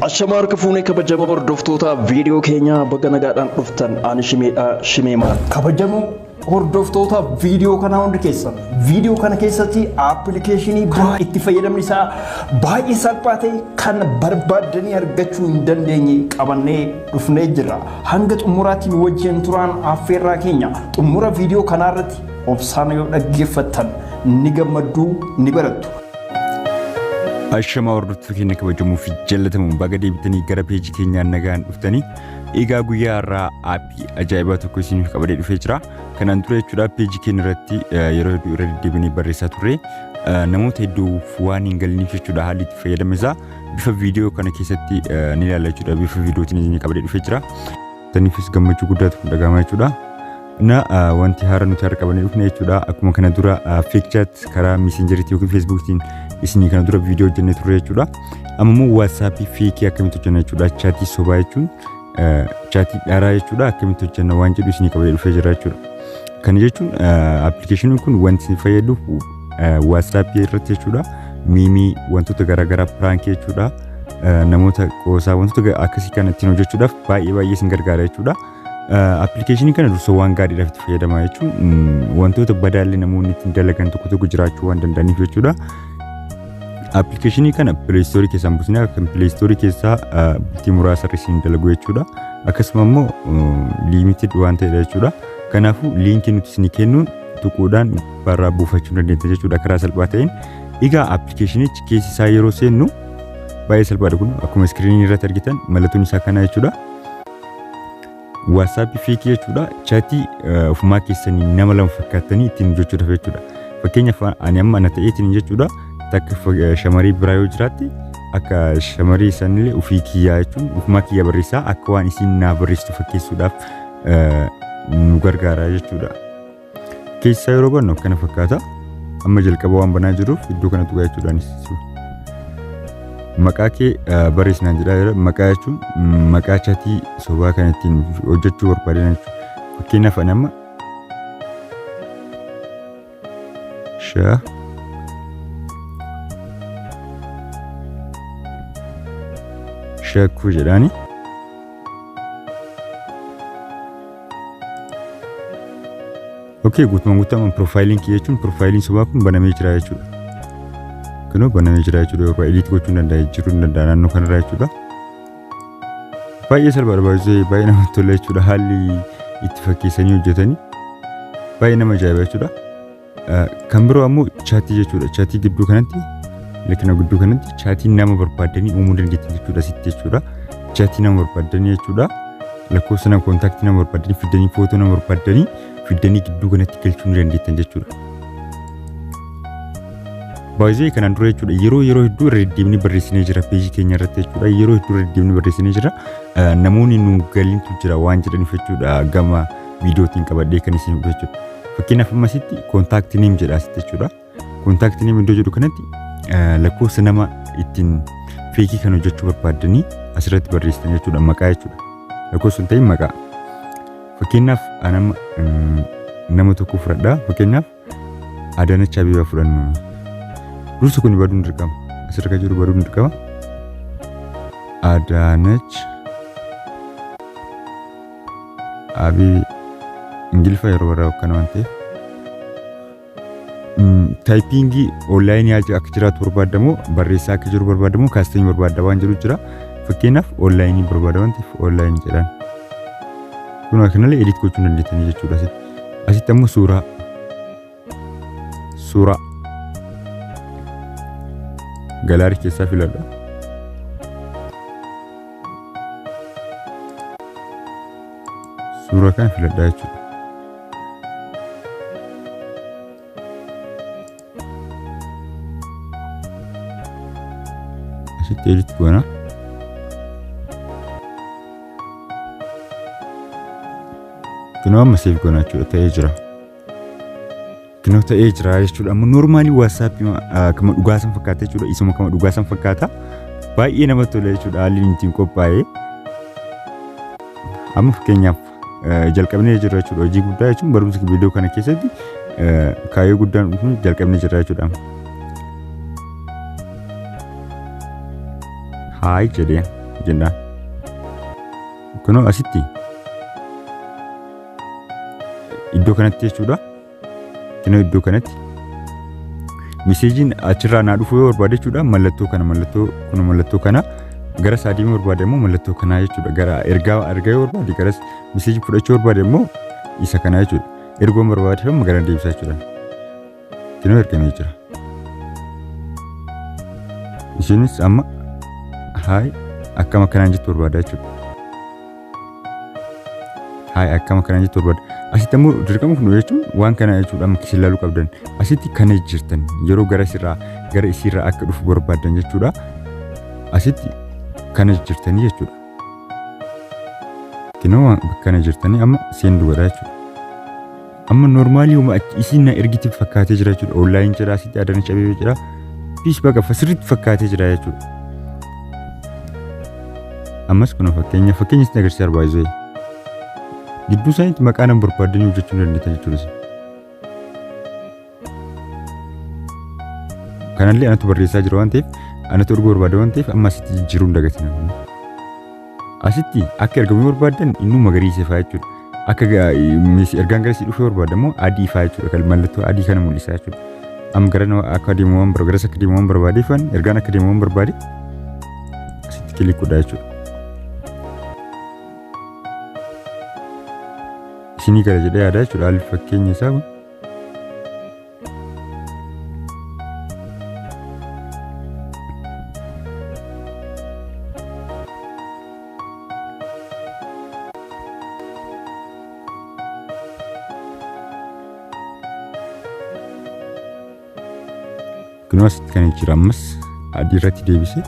Ashamaa harka fuunee kabajamoo hordoftoota viidiyoo keenyaa, baga nagaadhaan dhuftan. Ani Shimeedha, Shimee maal. Kabajamoo hordoftoota viidiyoo kanaa hundi keessan, viidiyoo kana keessatti appilikeeshinii itti fayyadamni isaa baay'ee salphaa ta'e kan barbaaddanii argachuu hin dandeenye qabannee dhufnee jirra. Hanga xumuraatiin wajjin turaan affeerraa keenya. Xumura viidiyoo kanaarratti obsaan yoo dhaggeeffattan ni gammadduu, ni barattu. Ashamaa hordoftoota keenya kabajamoo fi jaallatamuun, baga deebitanii gara peejii keenyaan nagaan dhuftanii. Egaa guyyaa har'aa aappii ajaa'ibaa tokko isiniif qabadee dhufee jira. Kanaan dura jechuudha peejii keenya irratti yeroo hedduu irra deddeebinee barreessaa turre, namoota hedduuf waan hin galiniif jechuudha. Haalli itti fayyadama isaa bifa viidiyoo kana keessatti ni ilaalla jechuudha. Bifa viidiyootiin isinii qabadee dhufee jira. Saniifis gammachuu guddaatu kun dhagahama jechuudha. Na wanti haara nuti har'a qabannee dhufne jechuudha, akkuma kana dura fake chat karaa messeengeriitiin yookiin feesbuukiitiin isinii kana dura viidiyoo hojjennee turre jechuudha. Amma immoo waatsaappii feekii akkamitti hojjenna jechuudha. Chaatii sobaa jechuun chaatii dharaa jechuudha, akkamitti hojjenna waan jedhu isinii qabadee dhufee jira jechuudha. Kana jechuun appilikeeshiniin kun wanti isin fayyaduuf waatsaappii irratti jechuudha, miimii wantoota garaagaraa, piraankii jechuudha, namoota qoosaa, wantoota akkasii kana ittiin hojjechuudhaaf baay'ee baay'ee isin gargaara jechuudha. Appilikeeshinii kana dursa waan gaariidhaaf itti fayyadamaa jechuun wantoota badaallee namoonni ittiin dalagan tokko tokko jiraachuu waan danda'aniif jechuudha. Appilikeeshinii kana Play Store keessaan buusnee, kan Play Store keessaa bultii muraasa irra isin dalagu jechuudha. Akkasuma immoo limited waan ta'edha jechuudha. Kanaafuu liinkii nuti isinii kennuun tuquudhaan barraa buufachuu dandeetta jechuudha karaa salphaa ta'een. Egaa appilikeeshinichi keessi isaa yeroo seennu baay'ee salphaadha. Kun akkuma iskiriinii irratti argitan mallattoon isaa kana jechuudha. WhatsApp feekii jechuudha. Chatii ofumaa keessanii nama lama fakkaattanii ittiin hojjechuudhaaf jechuudha. Fakkeenyaaf ani amma ana ta'eetiin jechuudha, takka shamarii biraa yoo jiraatte, akka shamarii sanillee ofii kiyyaa jechuun ofumaa kiyya barreessaa akka waan isiin naa barreessitu fakkeessuudhaaf nu gargaara jechuudha. Keessaa yeroo bannu akkana fakkaata. Amma jalqaba waan banaa jiruuf iddoo kana tuqaa jechuudhaanis. Maqaa kee barreessinaan jedhaa jira. Maqaa jechuun maqaa chatii sobaa kan ittiin hojjechuu barbaadan jechuudha. Fakkeenyaaf ani amma sha shakkuu jedhaani. Okay, guutumaan guutumaan piroofaayiliin kiyya jechuun piroofaayiliin sobaa kun banamee jira jechuudha. Kunoo banamee jira jechuudha. Yeroo edit gochuu hin danda'a, jijjiiruu hin danda'a naannoo kanarraa jechuudha. Baay'ee salphaadha, baay'ee baay'ee namatti tola jechuudha. Haalli itti fakkeessanii hojjetanii baay'ee nama ajaa'iba jechuudha. Kan biroo ammoo chaatii jechuudha. Chaatii gidduu kanatti, likina gidduu kanatti chaatii nama barbaaddanii uumuu dandeettan jechuudha asitti jechuudha. Chaatii nama barbaaddanii jechuudha. Lakkoofsa nama, kontaaktii nama barbaaddanii fiddanii, footoo nama barbaaddanii fiddanii gidduu kanatti galchuu ni dandeettan jechuudha. Baay'ee kanaan dura jechuudha yeroo hedduu irra deddeebinee barreessinee jira peejii keenya irratti jechuudha. Yeroo hedduu irra deddeebinee barreessinee jira. Namoonni nu galintu jira waan jedhaniif jechuudha gama viidiyootiin qabadhee kan isin jechuudha. Fakkeenyaaf amma asitti kontaaktii neem jedha asitti jechuudha. Kontaaktii neem iddoo jedhu kanatti lakkoofsa nama ittiin feekii kan hojjechuu barbaaddanii asirratti barreessitan jechuudha, maqaa jechuudha. Lakkoofsa hin ta'in maqaa. Fakkeenyaaf ani amma nama tokko fudhadha. Fakkeenyaaf Adaanach Abeebaa fudhannu. Dursa kun baduun dirqama. Asirra kan jiru baduun dirqama. Adaanach Abeebee Ingiliffa yeroo barraa'u akkana waan ta'eef. Taayippiingii onlaayinii akka jiraatu barbaadamoo, barreessaa akka jiru barbaadamoo, kaastamii barbaadda waan jedhu jira. Fakkeenyaaf onlaayinii barbaada waan ta'eef onlaayinii jedhaan. Kun akkanallee edit gochuu dandeettanii jechuudha asitti. Asitti ammoo suuraa galaarii keessaa filadha. Suuraa kana filadhaa jechuudha. Asitti edit goona. Kunoo amma save goona jechuudha, ta'ee jira. Kunoo ta'ee jira jechuudha. Amma noormaalii waatsaappii kama dhugaa san fakkaata jechuudha. Isuma kama dhugaa san fakkaata. Baay'ee namatti tola jechuudha haalli inni ittiin qophaa'e. Amma fakkeenyaaf jalqabnee jirra jechuudha. Hojii guddaa jechuun barumsa viidiyoo kana keessatti kaayyoo guddaan kun jalqabnee jirra jechuudha. Haay jedhee. jenna. Kunoo asitti iddoo kanatti jechuudha. Kunoo iddoo kanatti messageiin achirraa naa dhufuu yoo barbaade jechuudha, mallattoo kana, mallattoo kun, mallattoo kana gara isaa deemuu barbaade immoo mallattoo kanaa jechuudha. Gara ergaa ergaa yoo barbaade garas, message fudhachuu barbaade immoo isa kanaa jechuudha. Ergoon barbaade immoo gara deebisaa jechuudha. Kunoo ergamee jira. Isinis amma "Hi, akkam" akkanaan jettu barbaada jechuudha. "Hi, akkam" akkanaan jettu barbaada. Asitti ammoo dirqama kun jechuun waan kana jechuudha, amma isin ilaaluu qabdan. Asitti kana jirtan yeroo gara isirraa gara isiirraa akka dhufu barbaadan jechuudha. Asitti kana jirtanii jechuudha. Kunoo kana jirtanii amma send godhaa jechuudha. Amma normalii uma isiin na ergiti fakkaatee jira jechuudha. Online jira, asitti Adaanach Abeebee jira. Peace baqa sirriitti fakkaatee jira jechuudha. Ammas kun fakkeenya isin agarsiisa barbaachisee. Gidduu isaaniitti maqaa nama barbaadanii hojjechuu dandeettan jechuudha. Kanallee anatu barreessaa jira waan ta'eef, anatu erguu barbaada waan ta'eef, amma asitti jijjiiruu hin dagatina. Asitti akka ergamuu barbaaddan innuu magariisa ifaa jechuudha. Akka ergaan gara dhufee barbaada immoo adii ifaa jechuudha. Kan mallattoo adii kana mul'isa jechuudha. Amma gara akka deemu waan barbaade, garas akka deemu waan barbaadeefan, ergaan akka deemu waan barbaade asitti click godhaa jechuudha. Isinii gala jedhee yaada jechuudha haalli fakkeenya isaa kun. Kunoo asitti kan jira, ammas adii irratti deebisee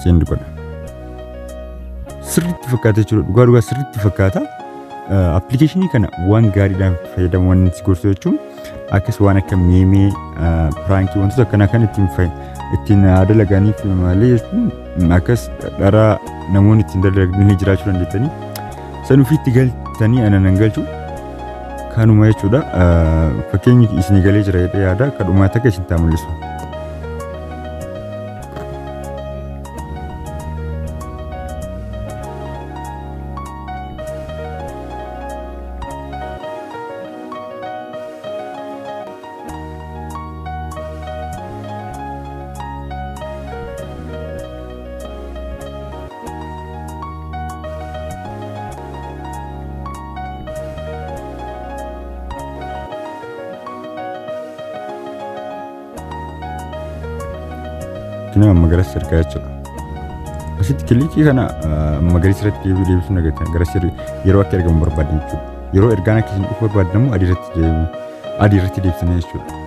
send godha. Sirriitti fakkaata jechuudha. Dhugaa dhugaa sirriitti fakkaata. Appilikeeshinii kana waan gaariidhaan fayyadamu waan si gorsu jechuun akkas waan akka meme, prankii, wantoota akkanaa kan ittiin dalaganiif malee jechuun akkas dharaa namoonni ittiin dalaganii jiraachuu dandeettanii san ofiitti galtanii ana nan galchu kanuma jechuudha. Fakkeenyi isinii galee jira jedhee yaada, kadhumaa takka isin taa mul'isu. Kini amma garas ergaa jechuudha. Asitti clickii kana magariisa irratti deebi'uu deebisuun agartan garas yeroo akka ergamu barbaadan jechuudha. Yeroo ergaan akka isin dhufu barbaadan immoo adii irratti deebi'u, adii irratti deebisanii jechuudha.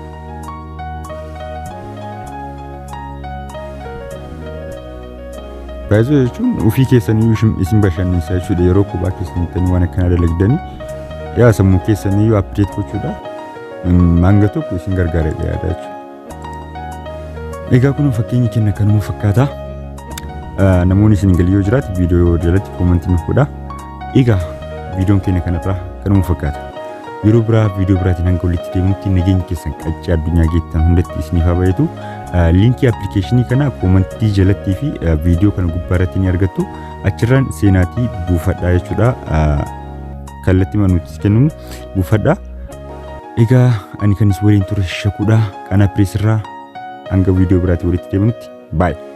Baay'ee jechuun ofii keessanii isin bashannansiisa jechuudha, yeroo kophaa keessanii ta'anii waan akkanaa dalagdanii yaa sammuu keessanii yoo update gochuudha hanga tokko isin gargaara yaada jechuudha. Egaa kun fakkeenyi kenna kanuma fakkaata. Namoonni isin galii yoo jiraate viidiyoo jalatti commentii nuuf godhaa. Egaa viidiyoon keenya kanarraa kanuma fakkaata. Yeroo biraa viidiyoo biraatiin hanga walitti deemnutti nageenya keessan qaccee addunyaa geettan hundatti isiniif haa baay'atu. Linkii appilikeeshinii kana commentii jalattii fi viidiyoo kana gubbaa irratti ni argattu. Achirraan seenaatii buufadhaa jechuudha. Kallattii manuutti kennuun buufadhaa. Egaa ani kan isin waliin ture Shakuudha. Qanaa Pireesirraa hanga viidiyoo biraatiin walitti deemnutti baay'ee.